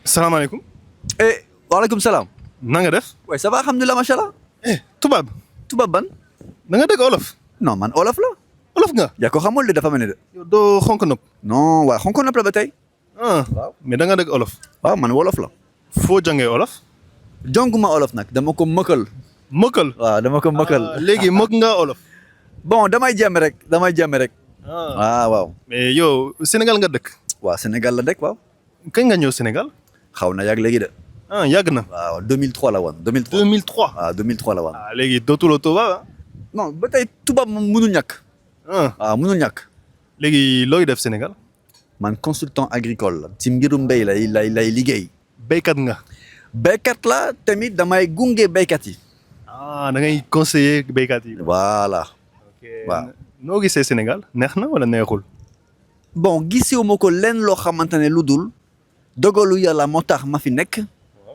salaamaaleykum. waaleykum salaam. na nga def. waaye ça va alhamdulilah macha allah. tubaab. tubaab ban. da nga dégg olof. non man olof la. olof nga. yaa ko xamul de dafa mel ni de. yow doo xonk nopp. non waaye xonk nopp la ba tey. waaw mais da nga dégg olof. waaw man wolof la. foo jàngee olof. jonguma olof nag dama ko mëkkal. mëkkal. waaw dama ko mëkkal. léegi mëkk nga olof. bon damay jéem rek damay jéem rek. waaw. mais yow Sénégal nga dëkk. waaw Sénégal la dëkk waaw. kañ nga ñëw Sénégal. xaw na yàgg léegi de. yàgg na. waaw 2003 la woon 2003. 2003. waaw 2003 la woon. léegi dootuloo tubaab. non ba tey tubaab moom mënul ñàkk. waaw mënul ñàkk. léegi looy def Sénégal. man consultant agricole la. ci mbirum mbéy lay liggéey. béykat nga. béykat la tamit damay gunge béykat yi. da ngay conseiller béykat yi. voilà. waaw noo gisee Sénégal neex na wala neexul. bon gisewuma ko leen loo xamante ne lu dul dogalu yàlla moo tax ma fi nekk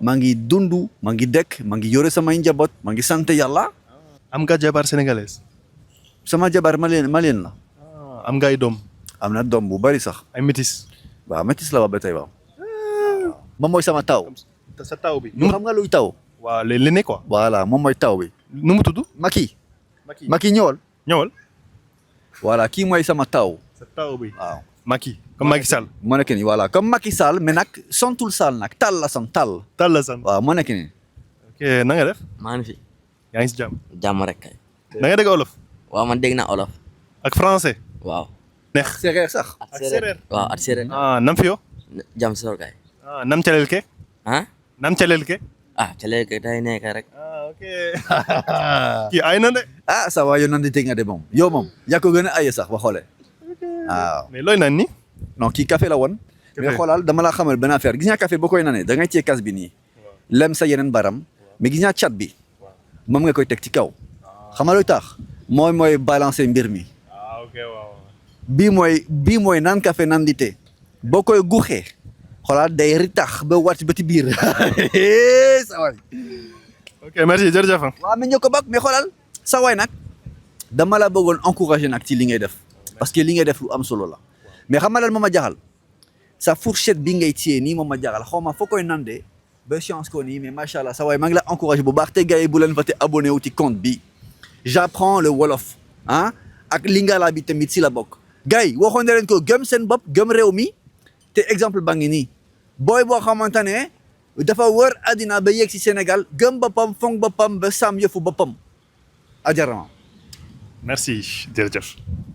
maa ngi dund maa ngi dëkk maa ngi yore samay njaboot maa ngi sant yàlla. am nga jabar sénégalaise. sama jabar malien la. am nga ay doom. am na doom bu bari sax. ay métis. waaw métis la waa ba tey waaw. moom mooy sama taw. sa taw bi. xam nga luy taw. waaw l'aîné quoi. voilà moom mooy taw bi. nu mu tudd. Macky. Macky ñëwal. ñëwal. voilà kii mooy sama taw. sa taw bi. waaw. Macky comme Macky Sall. moo nekk nii voilà comme Macky Sall mais nag santul Sall nag Tall la sant Tall. Tall la sant. waaw moo nekk nii. ok na nga def. maa ngi fi. yaa ngi si jàmm. jàmm rek kay. da nga dégg olof. waaw man dégg naa olof. ak français. waaw. neex. séeréer sax. ak séeréer waaw ak séeréer. nam fiyo. jàmm si loolu kay. nam calel ke. nam calel ke. ca léegi day nekk rek. ok. kii ay na de. ça va yow nan di teg nga de moom yow moom yaa ko gën a aye sax ba xoolee. waaw mais looy naan ni. non kii café la woon. mais xoolal dama la xamal benn affaire gis nga café boo koy nanee da ngay cee kas bi nii. lem sa yeneen baram. mais gis nga cat bi. moom nga koy teg ci kaw. xam nga lu tax. mooy balancer mbir mi. ok waaw. bii mooy naan café naan di te. boo koy guuxee. xoolal day ritax ba wàcc ba ci biir. sa waay. ok merci jërëjëf. waaw mais ñoo ko bokk mais xoolal. sa waay nag. dama la bëggoon encourager nag ci li ngay def. parce que li ngay def lu am solo la. mais xam nga lan moo ma jaxal sa fourchette bi ngay téye nii moom ma jaxal xaw ma foo koy nandee ba chance ko nii mais macha allah sa waay maa ngi la encouragé bu baax te gars yi bu leen fàtte abonné wu ci compte bi j'apprends le wolof ak lingala bi tamit si la bokk. gars yi waxoon na leen ko gëm seen bopp gëm réew mi te exemple baa ngi nii booy boo xamante ne dafa wër àddina ba yegg si Sénégal gëm boppam fonk boppam ba sàmm yëfu boppam ajarama. merci jërëjëf.